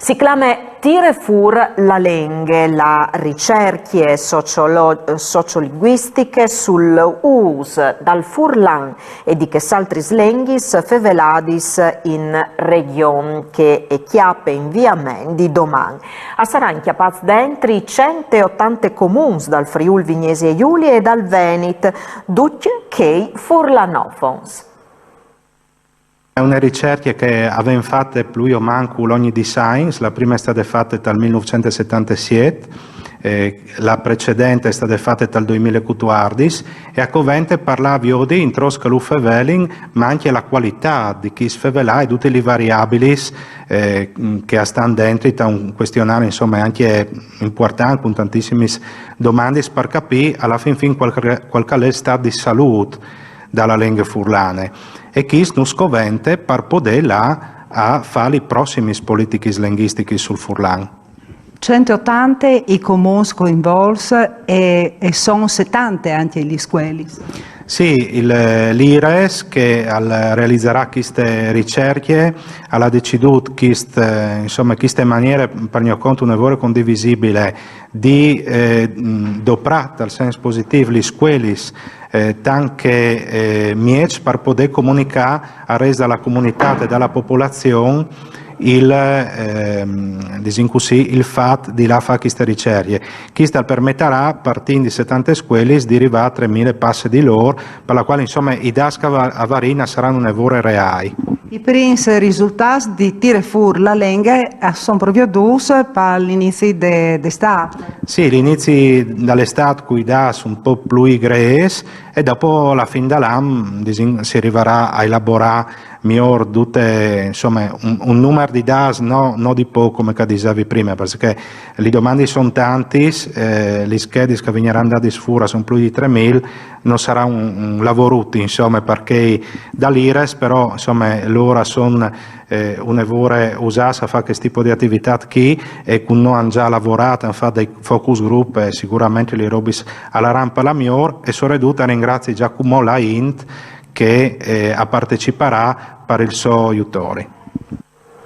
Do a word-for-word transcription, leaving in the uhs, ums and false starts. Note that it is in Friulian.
Si clame Tire fûr la lenghe, la ricercje sociolo-, sociolinguistiche sul ûs dal furlan e di chês altris lenghis feveladis in regjon che e cjape inviament di doman. A saran cjapâts dentri cent e otante comuns dal Friûl Vignesie Julie e dal Venit, ducj chei furlanofons. È une ricercje che a ven fate plui o mancul ogni dîs agns. La prime e je stade fate tal mil nûfcent e setantesiet, eh, la precedente e je stade fate tal doi mil e cutuardis, e a covente parlâ viodi introps che lu fevelin, ma ancje la cualitât di chist fevelâ e dutis lis variabilis, eh, che a stan dentri ta un cuestionari, insome, ancje impuartant, cun tantissimis domandis par capî a la fin fin cuâl, cuâl che al è il stât di salût da la lenghe furlane. E chist nus covente par podê lâ a fâ lis prossimis politichis lenghistichis sul furlan. Cent e otante i comuns coinvolts e, e son setante ancje lis scuelis. Sì, il, l'IRES che al realizarà chiste ricercje al à decidût chist, eh, insome, chiste maniere par gnot cont une vore condivisibile di, eh, doprâ tal sens positîf lis scuelis, eh, tant che, eh, mieç par podê comunicâ al rest da la comunitât e da la popolazion il, ehm, disìn cussì, il fat di lâ a fâ chiste ricercje. Chist al permetarà, partint di setante scuelis, di rivâ a trê mil e passe di lôr, par la cuâl, insome, i dâts che a va-, a varìn a saran une vore reâi. I prins risultâts di Tire fûr la lenghe a son proviodûts par l'inizi de, de Estât. Sì, l'inizi da l'Estât cui dâts un pôc plui grês, e dopo a la fin dal an, disìn, si rivarà a elaborâ miôr dute, insome, un, un numar di dâts no, no di pôc, come che o disevi prime, parcè che lis domandis a son tantis, eh, lis schedis che a vignaran dadis fûr a son plui di trê mil, no sarà un, un lavorut, insome, par chei da l'IRES, però, insome, lôr a son, eh, une vore usâts a fâ chest tipo di ativitât chi, e cun nô a àn za lavorât, a àn fat dai focus group, e siguramentri lis robis a laran par la miôr, e soredut a ringrazi za cumò la int che, eh, a parteciparà par il so jutori.